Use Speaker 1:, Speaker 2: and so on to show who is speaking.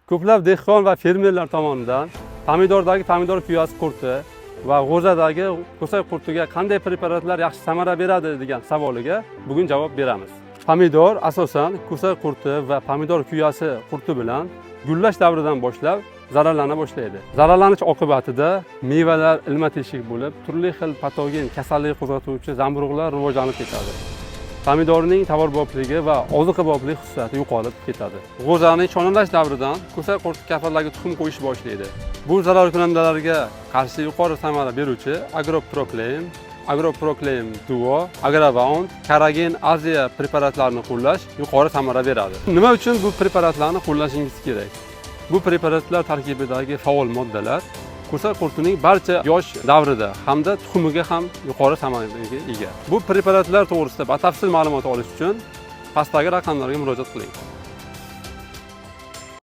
Speaker 1: Ko'plab dehqon va fermerlar tomonidan pomidordagi pomidor kuyasi qurti va g'o'zadagi ko'sak qurtiga qanday preparatlar yaxshi samara beradi degan savoliga bugun javob beramiz. Pomidor asosan ko'sak qurti va pomidor kuyasi qurti bilan gullash davridan boshlab zararlana boshlaydi. Zararlanish oqibatida mevalar ilma teshik bo'lib, turli xil patogen kasallik qo'zg'atuvchi zamburug'lar rivojlanib ketadi. Pomidorning tovarbopligi va ozuqaboplik xususiyati yo'qolib ketadi. G'o'zaning shonalash davridan ko'sak qurti kapalagi tuxum qo'yish boshlaydi. Bu zararkunandalarga qarshi yuqori samara beruvchi Agroproclaim, Agroproclaim Duo, Agravaunt, Karagen Aziya preparatlarini qo'llash yuqori samara beradi. Nima uchun bu preparatlarni qo'llashingiz kerak? Bu preparatlar tarkibidagi faol moddalar ko'sak qurtining barcha yosh davrida hamda tuxumiga ham yuqori samaraga ega. Bu preparatlar to'g'risida batafsil ma'lumot olish uchun pastdagi raqamlarga murojaat qiling.